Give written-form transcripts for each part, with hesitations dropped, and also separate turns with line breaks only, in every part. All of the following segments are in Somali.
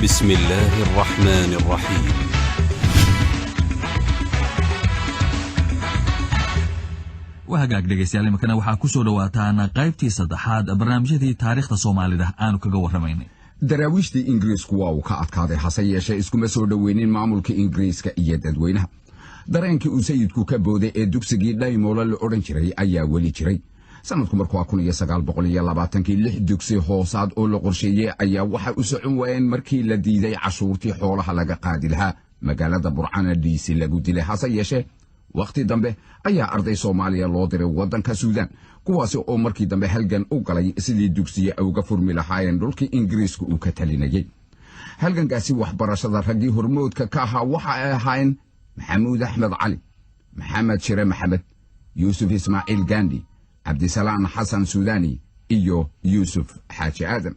بسم الله الرحمن الرحيم.
Waa hagaag, dhegeystayaal, iminkana waxaa ku soo dhowaataan qaybtii saddexaad barnaamijyadii taariikhda Soomaalida aanu kaga warramaynay.
Daraawiishtii Ingiriisku waa uu ka adkaaday, hase yeeshee iskuma soo dhoweynin maamulka Ingiriiska iyo dadweynaha. Dareenkii uu Sayidku ka booday ee dugsigii Dhaymoolo la odhan jiray ayaa weli jiray. Sanadku markuu 1920-kii, lix dugsi hoosaad oo la qorsheeyey ayaa waxa u socon waayeen markii la diiday cashuurtii xoolaha laga qaadi lahaa, magaalada Burcana Dhiisi lagu dilay. Hase yeeshee wakhti dambe ayaa arday Soomaaliya loo diray waddanka Suudaan, kuwaasi oo markii dambe halgan u galay sidii dugsiye ay uga furmi lahaayeen dhulkii Ingiriiska uu ka talinayey. Halgankaasi waxbarashada raggii hormoodka ka ahaa waxa ay ahaayeen Maxamuud Axmed Cali, Maxamed Shire Maxamed, Yuusuf Ismaaciil Gandhi, Cabdisalaan Xasan Suudani iyo Yuusuf Xaaji Aadan.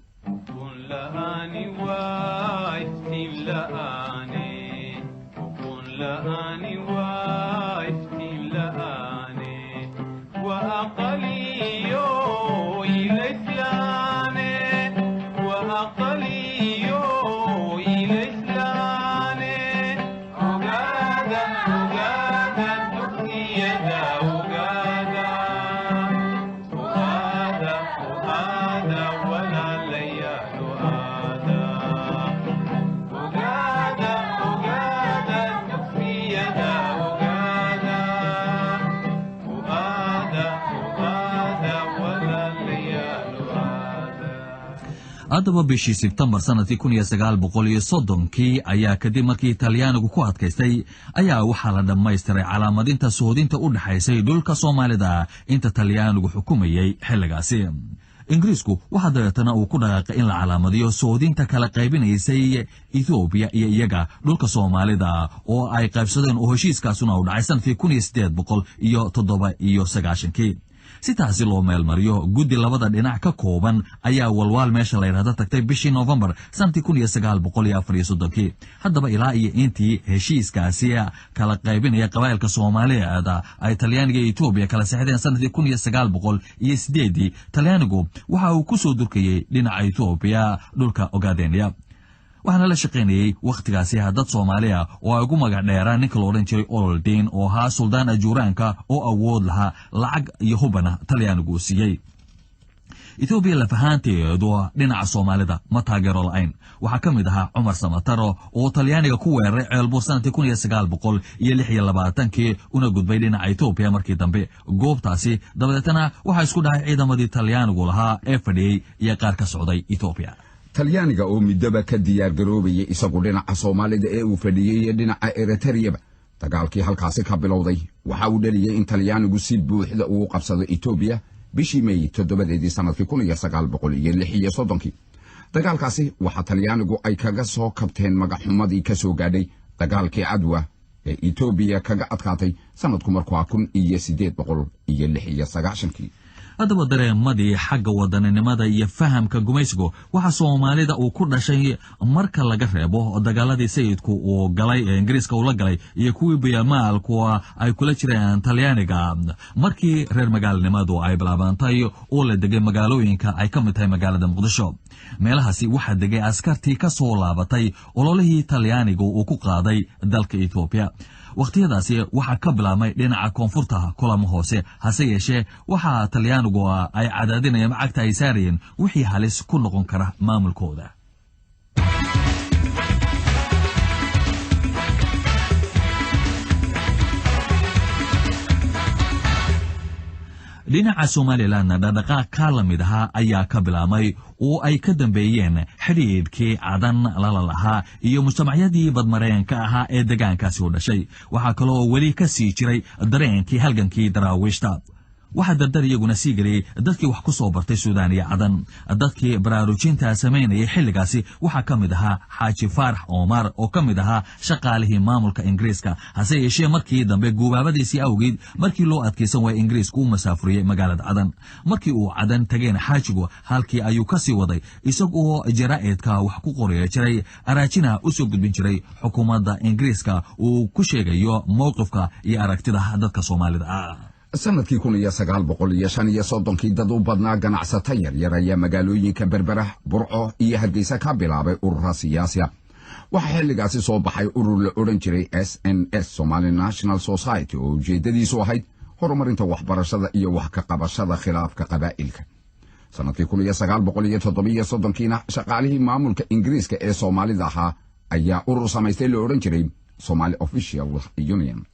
Haddaba bishii Sebtembar sanadkii 1930-kii ayaa, kadib markii Talyaanigu ku adkaystay, ayaa waxaa la dhammaystiray calaamadinta soodinta u dhexaysay dhulka Soomaalida inta Talyaanigu xukumayey xilligaasi. Ingiriisku waxaa dabeetana uu ku dhaqaaqay in la calaamadiyo soodinta kala qaybinaysay Ethoobiya iyo iyaga dhulka Soomaalida oo ay qaybsadeen, oo heshiiskaasuna uu dhacay sanadkii 1897-kii. Si taasi loo meelmariyo, guddi labada dhinac ka kooban ayaa Walwaal meesha la yidhahda tagtay bishii Noofembar sanadkii 1934-kii. Haddaba ilaa iyo intii heshiiskaasi kala qaybinaya qabaa'ilka Soomaaliyeed ay Talyaaniga iyo Etoobiya kala sexdeen sanadkii 1908-dii, Talyaanigu waxa uu ku soo durkayey dhinaca Etoobiya, dhulka Ogaadenia. Waxaana la shaqaynayey wakhtigaasi dad Soomaaliya oo ay ugu magac dheeraan ninka la odhan jiray Ololdeyn, oo ahaa suldaan ajuuraanka oo awood lahaa, lacag iyo hubana Talyaanigu uu siiyey. Etoobiya lafahaanteedu dhinaca Soomaalida ma taageero la-ayn. Waxaa ka mid ahaa Cumar Samataro oo Talyaaniga ku weeraray Ceelbuur sanadkii 1926-kii, una gudbay dhinaca Etoobiya markii dambe. Goobtaasi dabadeetana waxaa isku dhacay ciidamadii Talyaanigu lahaa ee fadhiyey iyo qaar ka socday Etoobiya.
Talyaaniga oo middoba ka diyaargaroobayay isagu dhinaca Soomaalida ee uu fadhiyey iyo dhinaca Eritariyaba, dagaalkii halkaasi ka bilowday waxa uu dhaliyey in Talyaanigu si buuxda uu qabsado Etoobiya bishii May 7-deedii sanadkii 1936-kii. Dagaalkaasi waxaa Talyaanigu ay kaga soo kabteen magaxxumadii ka soo gaadhay dagaalkii Cadwa ee Etoobiya kaga adkaatay sanadku markuu 1896-kii.
Haddaba dareemadii xagga wadaninimada iyo fahamka gumaysigu waxaa Soomaalida uu ku dhashay, marka laga reebo dagaaladii Sayidku uu galay ee Ingiriiska uu la galay iyo kuwii Biyamaalku ay kula jireen Talyaaniga, markii reer magaalnimadu ay bilaabantay oo la degay magaalooyinka ay ka mid tahay magaalada Muqdisho. Meelahaasi waxaa degay askartii ka soo laabatay ololihii Talyaaniga uu ku qaaday dalka Etoobiya. Wakhtiyadaasi waxaa ka bilaabmay dhinaca koonfurta kulamo hoose, hase yeeshee waxaa Talyaanigu ay cadaadinayeen, cagta ay saarayeen wixii halis ku noqon kara maamulkooda. Dhinaca Somalilanna dhaqdhaqaaq kaa la mid ahaa ayaa ka bilaabmay oo ay ka dambeeyeen xidhiidhkii Cadan lala lahaa iyo mujtamacyadii badmareenka ahaa ee degaankaasi u dhashay. Waxaa kaloo weli ka sii jiray dareenkii halgankii Daraawiishta. Waxaa dardar iyaguna sii geliyey dadkii wax ku soo bartay Suudaan iyo Cadan. Dadkii baraarujinta samaynayay xilligaasi waxaa ka mid ahaa Xaaji Faarax Omar oo ka mid ahaa shaqaalihii maamulka Ingiriiska, hase yeeshee markii dambe guubaabadiisii awgeed, markii loo adkaysan waaya, Ingiriisku u masaafuriyey magaalada Cadan. Markii uu Cadan tageen, xaajigu halkii ayuu ka sii waday, isagoo jaraa'idka wax ku qoriya jiray, araajina u soo gudbin jiray xukuumadda Ingiriiska uu ku sheegayo mowqifka iyo aragtida dadka Soomaalida ah.
Sanadkii 1935-kii dad u badnaa ganacsato yaryar ayaa magaalooyinka Berbera, Burco iyo Hargeysa ka bilaabay urura siyaasiya. Waxaa xilligaasi soo baxay urur la odhan jiray SNS, Somali National Society, oo ujeeddadiisu ahayd horumarinta waxbarashada iyo wax ka qabashada khilaafka qabaa'ilka. Sanadkii 1937-kiina shaqaalihii maamulka Ingiriiska ee Soomaalida ahaa ayaa urur samaystay la odhan jiray Somali Official Union.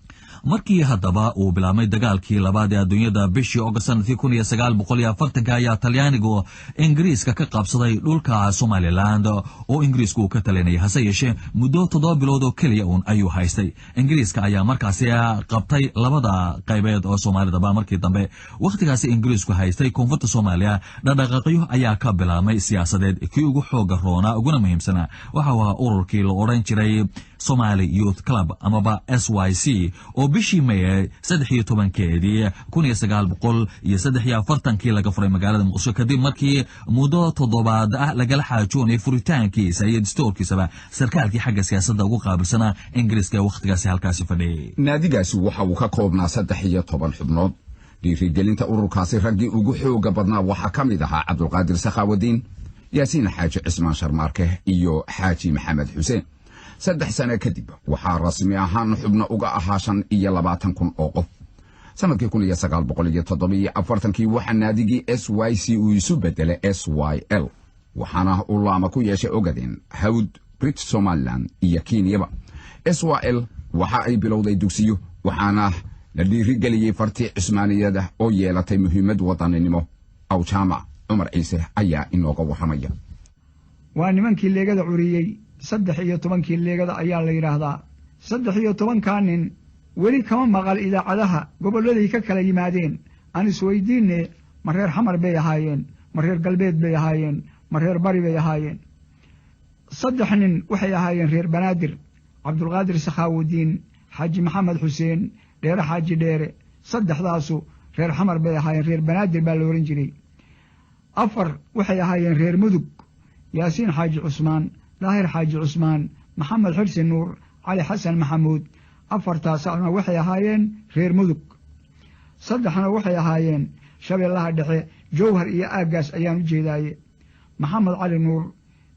Markii haddaba uu bilaabmay dagaalkii labaad ee adduunyada bishii Ogost sanadkii 1940-ka ayaa Talyaanigu Ingiriiska ka qabsaday dhulka Somaliland oo Ingiriisku uu ka talinayay. Hase yeeshee, muddo 7 bilood oo keliya uun ayuu haystay. Ingiriiska ayaa markaasi qabtay labada qaybeed oo Soomaalidaba. Markii dambe, wakhtigaasi Ingiriisku haystay koonfurta Soomaaliya, dhaqdhaqaaqyo ayaa ka bilaabmay siyaasadeed. Kii ugu xooga roonaa uguna muhiimsanaa waxa uu ahaa ururkii la odhan jiray Somali Youth Club amaba SYC, oo bishii May 13-keedii 1943-kii laga furay magaalada Muqdisho, kadib markii muddo toddobaad ah lagala xaajoonayay furitaankiisa iyo distoorkiisaba sarkaalkii xagga siyaasadda ugu qaabilsanaa Ingiriiska ee wakhtigaasi halkaasi fadhiyay.
Naadigaasi waxa uu ka koobnaa 13 xubnood. Dhiirigelinta ururkaasi raggii ugu xooga badnaa waxaa ka mid ahaa Cabdulqaadir Sakhaawadiin, Yaasiin Xaaji Cismaan Sharmaarke iyo Xaaji Maxamed Xuseen. 3 sano kadib waxaa rasmi ahaan xubno uga ahaa 25,000 oo qof. Sanadkii 1947-kii waxaa naadigii SYC uu isu bedelay SYL, waxaana uu laama ku yeeshay Ogaden, Hawd, British Somaliland iyo Kenyaba. SYL waxa ay bilowday dugsiyo, waxaana la dhiirigeliyey fartii Cusmaaniyada oo yeelatay muhiimad wadaninimo. Aw Jaamac Cumar Ciise ayaa inooga warramaya.
Waa nimankii leegada curiyey. 13-kii leegada ayaa la yidhaahdaa. 13-kaa nin weli kama maqal idaacadaha gobolladay ka kala yimaadeen. Aan isweydiinne, ma reer Xamar bay ahaayeen, ma reer galbeed bay ahaayeen, ma reer bari bay ahaayeen? Saddex nin waxay ahaayeen reer Banaadir: Cabdulqaadir Sakhaawudiin, Xaaji Maxamed Xuseen, Dheere Xaaji Dheere. Saddexdaasu reer Xamar bay ahaayeen, reer Banaadir baa la ohan jiray. Afar waxay ahaayeen reer Mudug: Yaasiin Xaaji Cusmaan, Daahir Xaaji Cusmaan, Maxamed Xirsi Nuur, Cali Xasan Maxamuud. Afartaasna waxay ahaayeen reer Mudug. Saddexna waxay ahaayeen Shabeellaha Dhexe, Jowhar iyo aaggaas ayaan u jeedaaye: Maxamed Cali Nuur,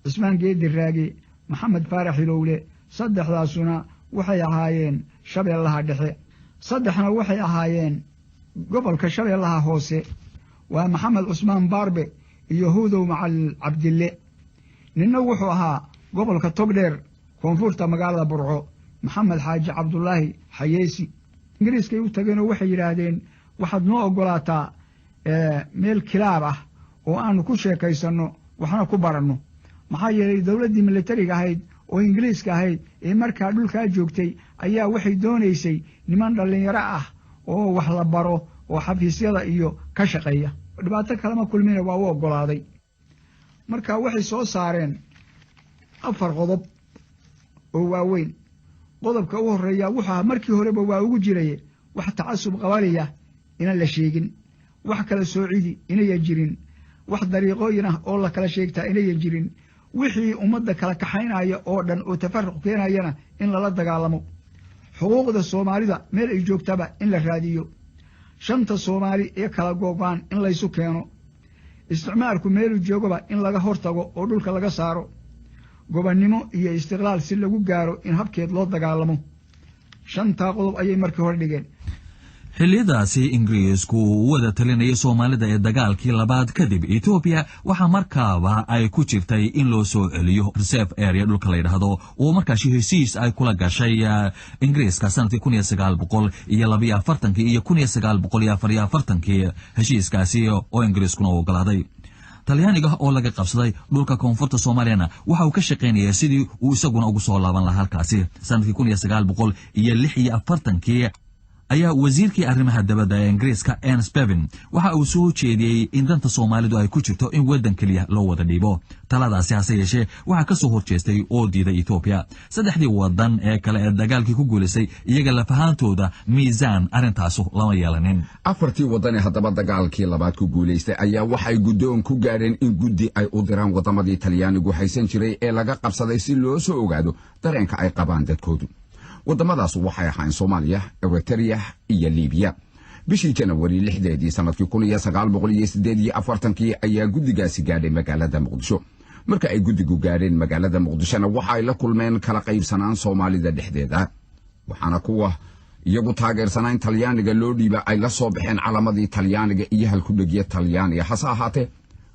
Cismaan Geedi Raage, Maxamed Faarax Hilowle. Saddexdaasuna waxay ahaayeen Shabeellaha Dhexe. Saddexna waxay ahaayeen gobolka Shabeellaha Hoose, waa Maxamed Cusmaan Baarbe iyo Hudow Macalin Cabdille. Ninna wuxuu ahaa gobolka Togdheer, koonfurta magaalada Burco, Maxamed Xaaji Cabdulaahi Xayeesi. Ingiriiskay u tageenoo waxay yidhaahdeen: "Waxaad noo oggolaataa meel kilaab ah oo aanu ku sheekaysanno, waxna ku baranno." Maxaa yeelay, dowladdii militariga ahayd oo Ingiriiska ahayd ee markaa dhulkaa joogtay ayaa waxay doonaysay niman dhallinyaro ah oo wax la baro oo xafiisyada iyo ka shaqeeya. Dhibaato kalema kulmina, waa u oggolaaday. Marka waxay soo saareen afar qodob oo waaweyn. Qodobka u horreeya wuxuu ahaa, markii horeba waa ugu jiraye, wax tacasub qabaliya inaan la sheegin, wax kala soocidi inayan jirin, wax dariiqooyin ah oo la kala sheegtaa inayan jirin, wixii ummadda kala kaxaynaya oo dhan oo tafaruq keenayana in lala dagaalamo, xuquuqda Soomaalida meel ay joogtaba in la raadiyo, shanta Soomaali ee kala googaan in laysu keeno, isticmaalku meeluu joogaba in laga hortago oo dhulka laga saaro, gobonnimo iyo istiqlaal si lagu gaaro in habkeed loo dagaalamo. Shantaa qodob ayay markii hore dhigeen.
Xilliyadaasi Ingiriisku uu wada talinayay Soomaalida ee dagaalkii labaad kadib, Etoobiya waxaa markaaba ay ku jirtay in loo soo celiyo reserve area dhulka la yidhaahdo, oo markaasi heshiis ay kula gashay Ingiriiska sanadkii 1942-kii iyo 1944-kii, heshiiskaasi oo Ingiriiskuna u ogolaaday. Talyaaniga oo laga qabsaday dhulka koonfurta Soomaaliyana waxa uu ka shaqaynayay sidii uu isaguna ugu soo laaban lahaa halkaasi. Sanadkii 1946-kii ayaa wasiirkii arrimaha dabadda ee Ingiriiska, Ernest Bevin, waxa uu soo jeediyey in danta Soomaalidu ay ku jirto in waddan keliya loo wada dhiibo. Taladaasi, hase yeeshee, waxaa ka soo horjeestay oo diiday Etoobiya. Saddexdii waddan ee kale ee dagaalkii ku guulaystay iyaga lafahaantooda miisaan arrintaasu lama yeelanin.
Afartii waddan ee haddaba dagaalkii labaad ku guulaystay ayaa waxay guddoon ku gaadheen in guddi ay u diraan waddamadii Talyaanigu haysan jiray ee laga qabsaday, si loo soo ogaado dareenka ay qabaan dadkoodu. Waddamadaas waxay ahayn Soomaaliya, Eritrea iyo Libiya. Bishii Janawari 6-deedii sanadkii 1948-kii ayaa guddigaasi gaadhay magaalada Muqdisho. Marka ay guddigu gaadheen magaalada Muqdishona, waxa ay la kulmeen kala qaybsanaan Soomaalida dhexdeeda, waxaana kuwa iyagu taageersanaa in Talyaaniga loo dhiiba ay la soo baxeen calamadii Talyaaniga iyo halkudhegya Talyaaniga. Hase ahaatee,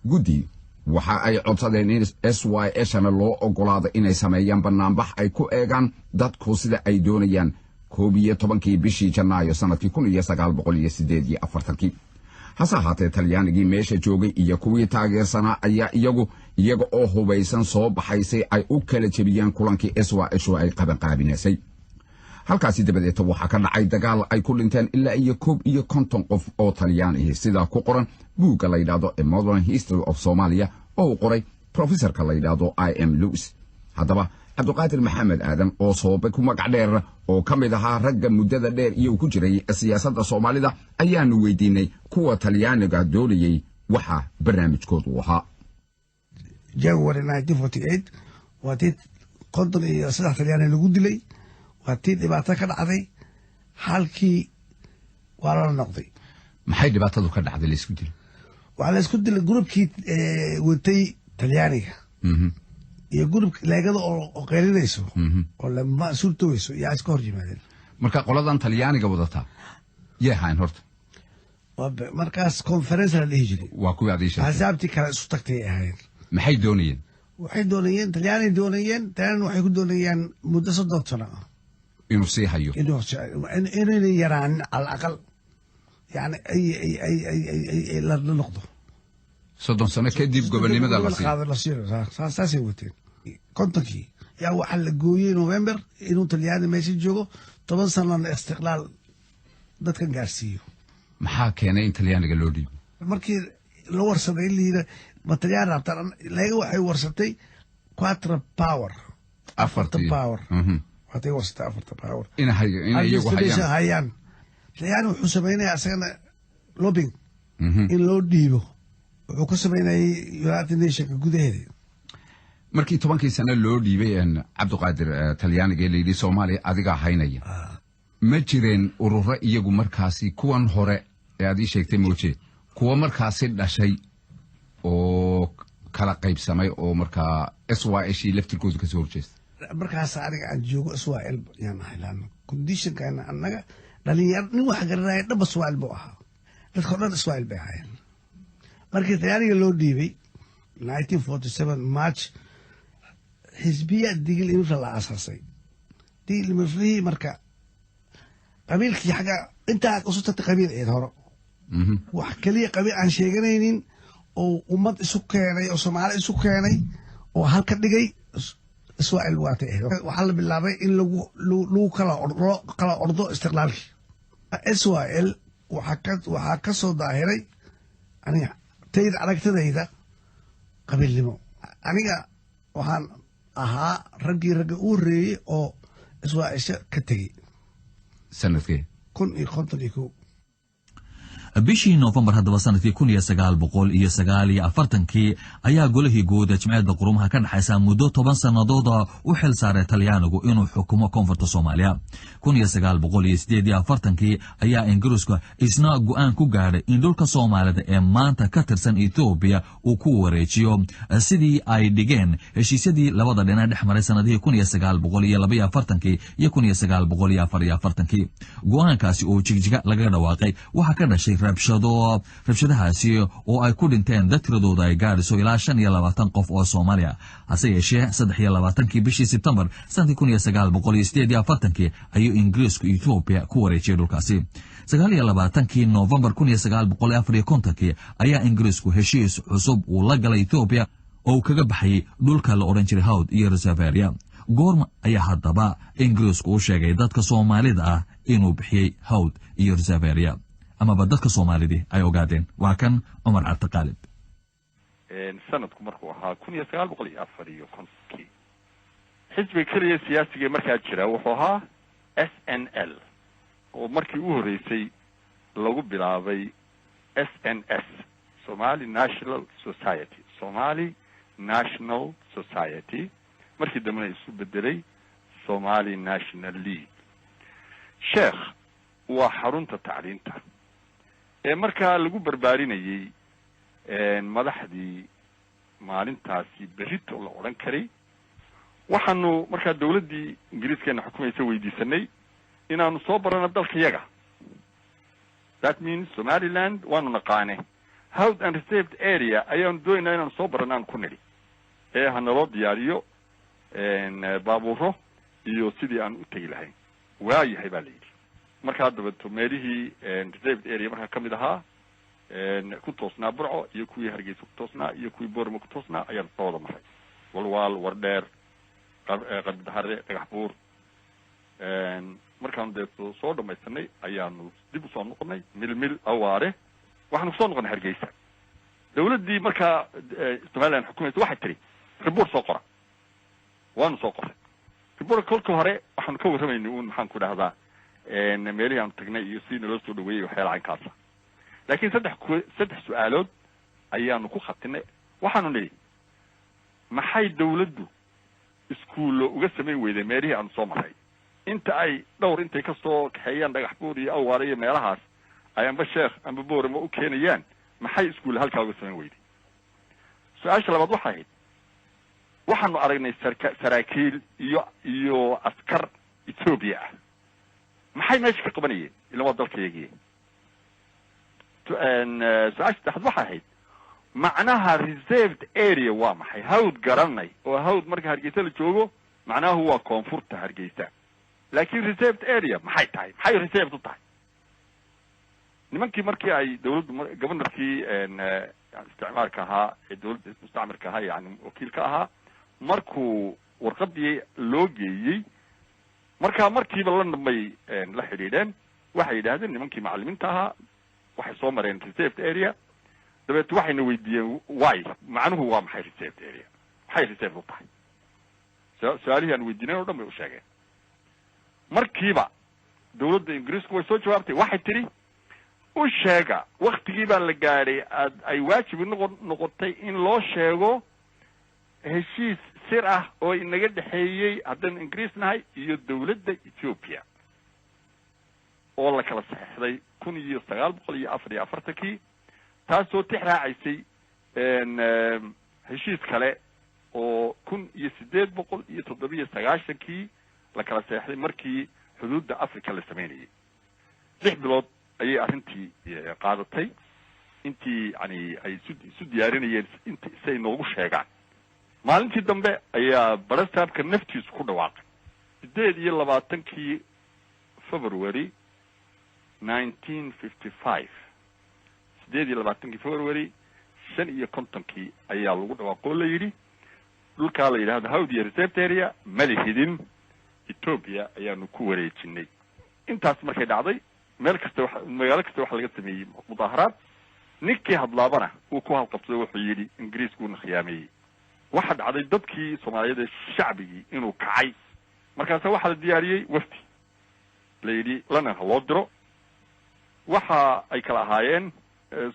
guddi waxa ay codsadeen in SYL-na loo ogolaado inay sameeyaan banaanbax ay ku eegaan dadku sida ay doonayaan 11-kii bishii Janaayo sanadkii 1948-kii. Hase ahaatee, Talyaanigii meesha joogay iyo kuwii taageersanaa ayaa iyagu iyaga oo hubaysan soo baxay si ay u kala jebiyaan kulankii SYL ay qabanqaabinaysay. Halkaasi dabadeeta waxaa ka dhacay dagaal ay ku dhinteen ilaa iyo 51 qof oo Talyaani, sidaa ku qoran buugga la yidhaahdo A Modern History of Somalia oo uu qoray professorka la yidhaahdo I. M. Lewis. Haddaba, Cabdiqaadir Maxamed Aadan oo Soobe ku magac dheer, oo ka mid ahaa ragga muddada dheer iyo ku jiray siyaasadda Soomaalida, ayaanu weydiinay kuwa Talyaaniga doonayey waxa barnaamijkoodu ahaa.
January 1948 waa tii 53 Talyaani lagu dilay, waa tii dhibaato ka dhacday, halkii waa lala noqday.
Maxay dhibaatadu ka dhacday laysku dilay?
Waxaa la isku dilay groupkii watay Talyaaniga iyo groupka Leegada oo qaylinayso oo lama suurtoweyso yaa iska hor yimaadeen.
Marka qoladan Talyaaniga wadataa yay ahayn horta?
Markaas conference la dhihi jiray.
Waa kuwii aad ii sheegtay.
Axsaabtii kale isu tagtay ay ahayn.
Maxay doonayeen?
Waxay doonayeen, Talyaanay doonayeen. Talyaani waxay ku doonayaan muddo 30 sano ah.
Inuu sii hayo.
Inayna yaraanin cala aqal, yani ay la noqdo.
30 sano kadib gobonimada la siiyo.
La siiyo, saasay wateen. 50-kii yaa waxaa la gooyey November inuu Talyaani meesha joogo, 10 sanana istiqlaal dadkan gaarsiiyo.
Maxaa keenay in Talyaaniga loo dhiibo?
Markii la warsaday in la yidhi ma Talyaan rabtaan, Leega waxay warsatay quattro power, afarta power. Waatay warsatay afarta power.
Inay iyagu hayaan.
Hayaan. Talyaani wuxuu sameynaya asagana lobbying in loo dhiibo wuxuu ka sameynayay United Nationka gudaheeda.
Markii 10-kii sano loo dhiibay, Cabdiqaadir, Talyaaniga ee layidhi Soomaaliya adigaa haynaya, ma jireen ururo iyagu markaasi kuwan hore ee aad ii sheegtay mooje, kuwa markaasi dhashay oo kala qaybsamay oo markaa SYL laftirkoodu kasoo horjeesta?
Markaas aniga aan joogo SYL yaan ahay, laano conditionkana annaga dhalinyaro nin wax garanaya dhaba SYL buu ahaa, dadka o dhan SYL bay ahaayeen. Markii Talyaaniga loo dhiibay 1947 March, xisbiya Digil Imirfla la aasaasay. Digil Imirflihii marka qabiilkii xagga intaa isu tagtay qabiil eed horo, wax keliya qabiil aan sheeganaynin oo ummad isu keenay oo Soomaali isu keenay oo halka dhigay SYL waatay ahayd. Waxaa la bilaabay in lagu kala loo kala ordo istiqlaalkii. SYL waxaa ka soo daahiray aniga tayda aragtidayda qabiilnimo. Aniga waxaan ahaa raggii ragga u horreeyey oo SYL ka tegey.
Sanadkee?
1051.
Bishii Noofembar haddaba sanadkii 1949-kii ayaa golihii guud ee Jimciyadda Qurumaha ka dhexaysa muddo 10 sanadooda u xil saaray Talyaanigu inuu xukumo koonfurta Soomaaliya. 1948-kii ayaa Ingiriisku isna go-aan ku gaadhay in dhulka Soomaalida ee maanta ka tirsan Etoobiya uu ku wareejiyo, sidii ay dhigeen heshiisyadii labada dhinac dhex maray sanadihii 1942-kii iyo 1944-kii. Go-aankaasi oo Jigjiga lagaga dhawaaqay waxaa ka dhashay rabshado, rabshadahaasi oo ay ku dhinteen dad tiradooda ay gaadhiso ilaa 25 qof oo Soomaaliya. Hase yeeshee, 23-kii bishii Sebtembar sanadkii 1948-kii ayuu Ingiriisku Etoobiya ku wareejiyey dhulkaasi. 29-kii Noofembar 1954-kii ayaa Ingiriisku heshiis cusub uu la galay Etoobiya oo uu kaga baxayay dhulka la odhan jiray Hawd iyo Reseveria. Goorma ayaa haddaba Ingiriisku u sheegay dadka Soomaalida ah inuu bixiyey Hawd iyo Reseveria, amaba dadka Soomaalidii ay ogaadeen? Waa kan Cumar Cabdiqaalib.
Sanadku markuu ahaa 1954-kii, xisbiga keliya siyaasiga markaa jira wuxuu ahaa SNL, oo markii u horreysay lagu bilaabay SNS, Somali National Society, Somali National Society, markii dambena isu bedelay Somali National League. Sheekh waa xarunta tacliinta. Ee markaa lagu barbaarinayey madaxdii maalintaasi berrito la odhan karay. Waxaanu markaa dawladdii Ingiriiskeena xukumaysa weydiisanay inaanu soo barano dalka yaga, that means Somaliland waanu naqaane, Hawd and Reserved Area ayaanu doonaynaa inaanu soo barano aanu ku nidhi, ee hanaloo diyaariyo baabuuro iyo sidii aan u tegi lahayn. Waayahay baa la yidhi. Markaa dabeeto meelihii reserved area markaa kamid ahaa ku toosnaa Burco iyo kuwii Hargeysa ku toosnaa iyo kuwii Boorama ku toosnaa ayaanu soo wada maray: Walwaal, Wardheer, Qabridahare, Dhagax Buur. Markaanu deeto soo dhamaysanay ayaanu dib usoo noqonay Milmil, Awaare, waxaanu kusoo noqonay Hargeysa. Dawladdii markaa Somaliland xukumaysa waxay tiri, "Report soo qora." Waanu soo qoray report. Kolka hore waxaanu ka warramaynay un, maxaan ku dhahdaa, meelihii aanu tagnay iyo sidii naloo soo dhaweeyey, waxyaala caynkaasa. Laakiin saddex su-aalood ayaanu ku khatinay. Waxaanu nidhi, maxay dawladdu iskuullo uga samayn weyday meelihii aanu soo maray, inta ay dhowr intay kasoo kaxeeyaan Dhagax Buur iyo Awaare iyo meelahaas ay amba Sheekh amba Boorama u keenayaan? Maxay iskuulle halkaa uga samayn weyday? Su-aasha labaad waxay ahayd, waxaanu aragnay saraakiil iyo askar Etoobiya ah, maxay meesha ka qabanayeen, ilan waa dalkayagii? Su-aasha saddexaad waxay ahayd, macnaha reserved area waa maxay? Hawd garanay, oo Hawd marka Hargeysa la joogo macnahu waa koonfurta Hargeysa, laakiin reserved area maxay tahay? Maxay reserved u tahay? Nimankii markii ay dawladdu, governorkii isticmaalka ahaa ee dawladda mustacmirka ahaa, yani wakiilka ahaa, markuu warqadii loo geeyey, markaa markiiba London bay la xidhiidheen. Waxay yidhaahdeen nimankii macalimiinta ahaa waxay soo mareen reserved area. Dabeet waxayna weydiiyeen, why, macnuhu waa maxay reserved area, maxay reserved u tahay? Su-aalihii aan weydiinayn o dhan bay u sheegeen. Markiiba dawladda Ingiriisku way soo jawaabtay. Waxay tidhi, u sheega waktigii baa la gaadhay aad ay waajib noqotay in loo sheego heshiis sir ah oo inaga dhexeeyey haddaynu Ingiriis nahay iyo dawladda Ethiopia, oo la kala saxeixday 1944-kii, taasoo tix raacaysay heshiis kale oo 1897-kii la kala seexday markii xuduudda Africa la sameynayay. 6 bilood ayay arrintii qaadatay intii yani ay isu diyaarinayeen int si ay noogu sheegaan. Maalintii dambe ayaa barasaabka naftiisu ku dhawaaqay, 28-kii February 1955, 28-kii February 55-kii ayaa lagu dhawaaqo oo la yidhi, dhulkaa la yidhahdo Hawdiya reserved area malihidin, Ethiopia ayaanu ku wareejinay. Intaas markay dhacday, meel kasta wa magaalo kasta waxa laga sameeyey mudaaharaad. Ninkii hadlaabana uu ku halqabsaday, wuxuu yidhi, Ingiriiskuuna khiyaameeyey. Waxa dhacday dadkii Soomaaliyeed ee shacbigii inuu kacay. Markaasa waxaa la diyaariyey wafdi la yidhi London ha loo diro. Waxa ay kala ahaayeen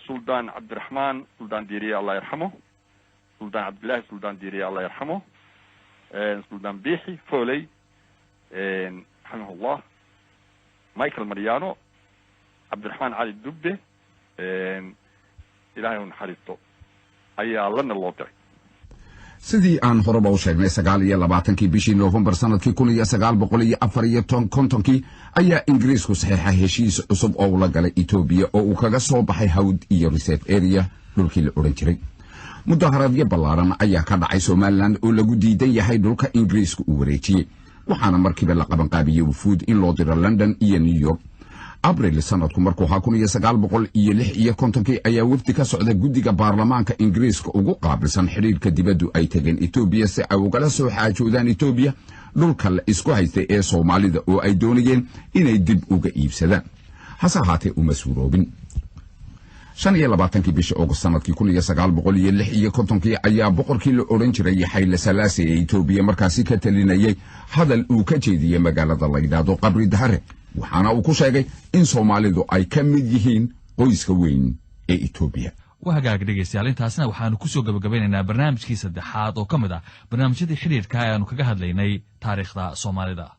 Suldaan Cabdiraxmaan Suldaan Diiriye, Allah yarxamo, Suldaan Cabdillahi Suldaan Diiriye, Allah yarxamo, Suldaan Biixi Foley, raximahullah, Michael Mariano, Cabdiraxmaan Cali Dubbe, Ilahay u naxariisto, ayaa London loo diray.
Sidii aan horeba u sheegnay, 29-kii bishii Noofembar sanadkii 1954-kii ayaa Ingiriisku saxeexay heshiis cusub oo ula galay Etoobiya, oo uu kaga soo baxay Hawd iyo reserve area dhulkii la odhan jiray. Mudaharaadyo ballaaran ayaa ka dhacay Somaliland oo lagu diidan yahay dhulka Ingiriisku uu wareejiyey, waxaana markiiba la qabanqaabiyey wufuud in loo diro London iyo New York. Abril sanadku markuu ahaa 1956-kii ayaa wafdi ka socda guddiga baarlamaanka Ingiriiska ugu qaabilsan xidhiirka dibaddu ay tageen Etoobiya si ay ugala soo xaajoodaan Etoobiya dhulka la isku haystay ee Soomaalida, oo ay doonayeen inay dib uga iibsadaan. Hase ahaatee uma suuroobin. 25-kii bisha August sanadkii 1956-kii ayaa boqorkii la odhan jiray Xayle Salaase ee Etoobiya markaasi ka talinayay hadal uu ka jeediyey magaalada la yidhaahdo Qabri Dahare, waxaana uu ku sheegay in Soomaalidu ay ka mid yihiin qoyska weyn ee Etoobiya.
Waa hagaag, dhegaystayaal, intaasna waxaanu kusoo gabagabeynaynaa barnaamijkii saddexaad oo ka mid ah barnaamijyadii xidhiidhka ee aanu kaga hadlaynay taariikhda Soomaalida.